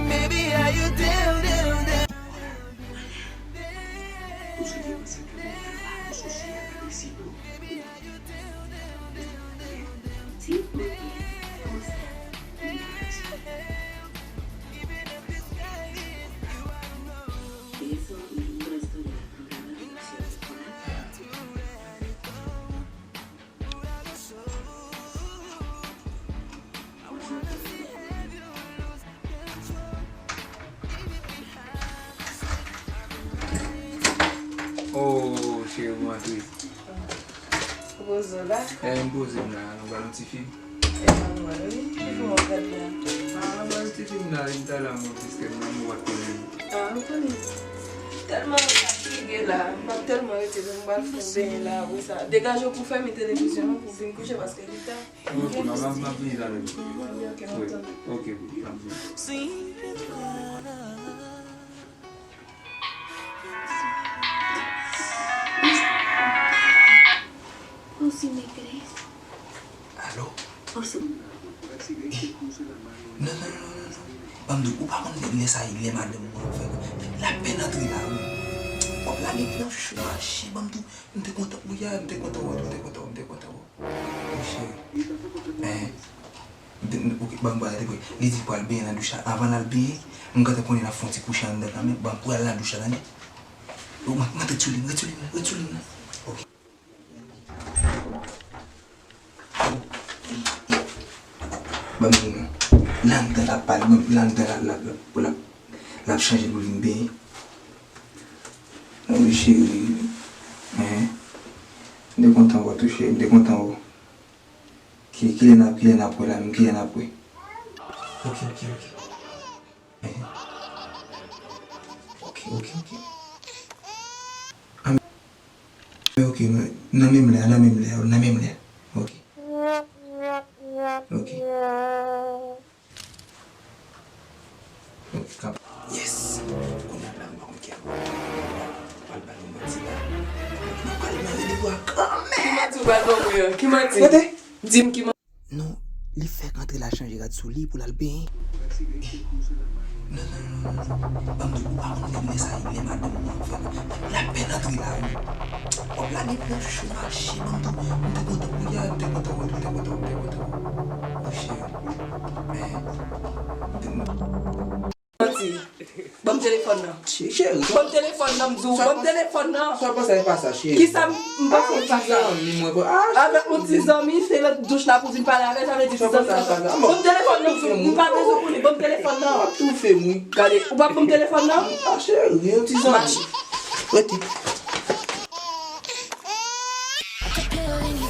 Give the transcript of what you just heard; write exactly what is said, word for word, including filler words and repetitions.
Baby, how you down, down, down? Ou sou de konsèp la, ou sou si a, si bro. Ti bro, konsa, li ka fè sa. Eso, y resto de la programa de acción de Juan. Oh, cheri, mwen antre. Ou poze w la? Eh, m poze m la, nou ba nou ti fi. E pa mal, wi. Ki fè w ap gad la? Ah, ba nou ti fi m la, li m ta la, mwen, piske m nan mwen wap konnen. Ah, m konnen. Tèlman fatige la, m ap tèlman rete, m pral fè yon benyen la, apre sa. Degaje w pou fèmen televizyon an, pou vin kouche, paske li ta. Ok, m ap, m ap vini talè. Ok, m ap vini. Alo? Non, non, non, non, non. Ban m di w, ou pa konn lè sa, lè madanm mwen ap fè. L ap pèn antre la, wi. W ap lage plan chou mache, ban m di w, m te kontan, wi, a, m te kontan wè, m te kontan, m te kontan wè. Wi, cheri. Eh. M te, m, ok, ban m pral depi. Li di l pral benyen nan douch la. Anvan l al benyen, m gentan konnen l ap fè yon ti kouche anndan kanmenm. Ban m pral nan douch la, tande. Ou, m, m ret sou liy, ret sou liy, ret sou liy nan. Ok. Ban m di nou. L anndan l ap pale, ban m, l anndan l ap, l ap, l ap, l ap, l ap chanje pou l vin benyen. Wi, cheri. Hein? M te kontan wè w tou, cheri. M te kontan wè w. Ki, kilè n ap, kilè n ap wè la menm? Kilè n ap wè? Ok, ok, ok. Hein? Ok, ok, ok. Ah, men ok, nan, nan menm lè a, nan menm lè a, nan menm lè a. Ok. Ok. Ok, kap. Yes! Kounye a la, m pa konn kè. Pral ba nou manti la. Nou pral nan randevou a kanmenm. Ki manti ou pral ban mwen an? Ki manti? Kote? Di m ki manti. Non, li fèk antre la chanje rad sou li pou l al benyen. Non, non, non, non, non. Ban m di w, ou pa konn lè sa, lè madanm mwen ap fè. L ap pèn antre la, wi. W ap lage plan chou mache, ban m di w, m te kontan, wi, a, m te kontan, wi, m te kontan, m te kontan. Wi, cheri. Men, m te kontan. Manti. Ban m telefòn nan. Cheri, ban m telefòn nan, m di w. Ban m telefòn nan. Sa w panse e pa sa, cheri? Kisa m, m panse e pa sa? Avèk yon ti zanmi, se nan douch la pou vin pale avè l, sa vle di ti zanmi nan. Ban m telefòn nan, m di w. M pa bezwen pou li, ban m telefòn nan. W ap toufe m, wi. Gade, ou p ap ban m telefòn nan? Ah, cheri, yon ti zanmi. Rete.